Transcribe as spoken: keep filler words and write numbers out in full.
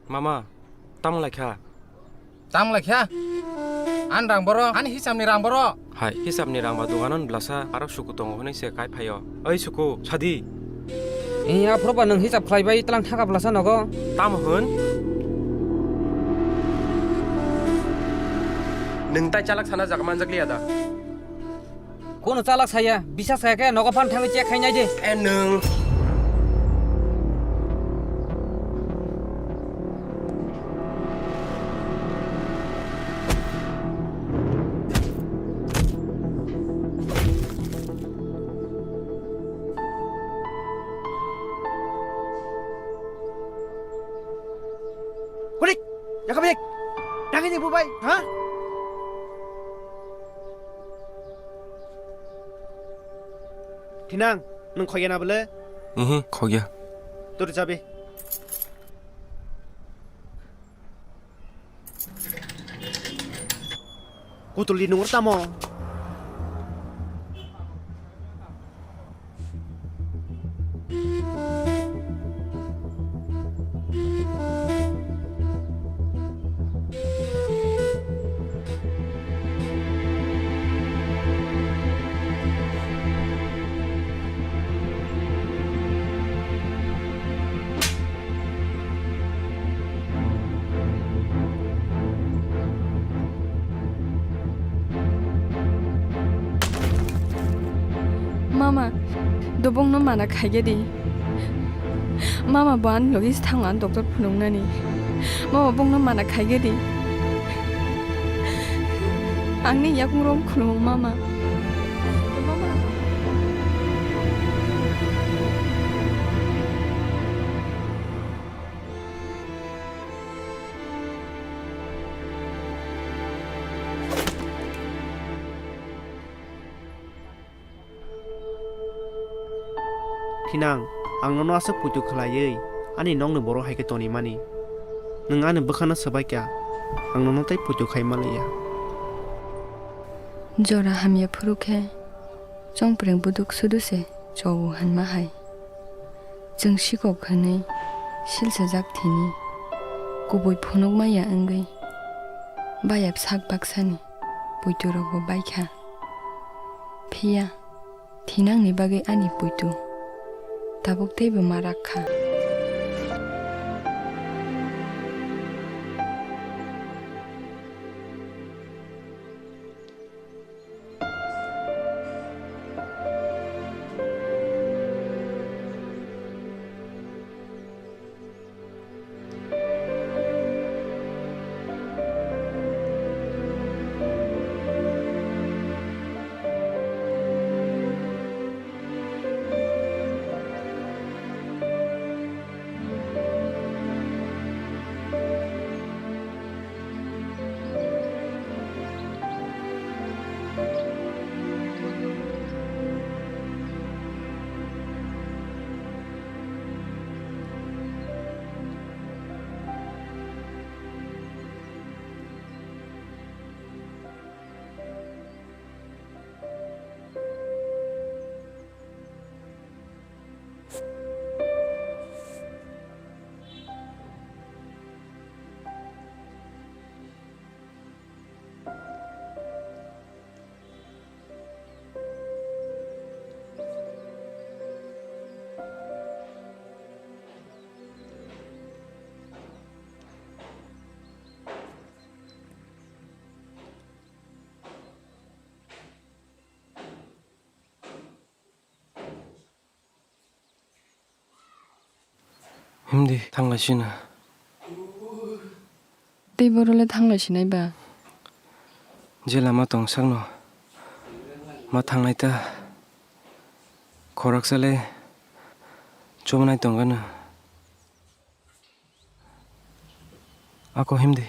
Mama, tamo laikha? Tamo laikha? Ani rang boro, ani hisabni rang boro. Hai, hisabni rang ba dogano blasa aro suku tongo hwnwi se kai phaio. Oi suku, sadi. Iya, phoroba nwng hisab khlai bai tlang thaka blasa nogo. Tamo hwn? Nwng tai chalak sana jaga manjak liya da? Kono chalak saya, bisas kaya khe nogo phan thangwi check khainai de. E nwng. Kulik, yakabik, dagini bubai, ha? Thinang, nwng khogya na bole? Ihi, khogya. Tur chabi. Kutuli nungor tamo? Mama, dobongno mana khaigedi. Mama bo ani logi thangma doctor phunuknani. Mama bongno mana khaigedi. Angni yakung rom khulumung mama. Mama. Thinang, ang nono aswk puitu khlaiwi ani nokni borok hai khe tonimani. Nwng ani bwkhano swbaikha, ang nono tei puitu khai manliya. Jora hamya phuru khe chongpreng buduk sudu se chogo hwnma hai. Chwng sikok hwnwi silsajak thini kubui phunukma ya wngwi bayap sak baksani puiturokbo baikha. Phiya thinangni bagwi ani puitu tabuk teibo ma rak kha. Himdi thanglai sino. Tei borole thanglai sinai ba? Je lama tong sakno ma thanglai ta. Khoraksa le chobonai tong gano. Ako himdi.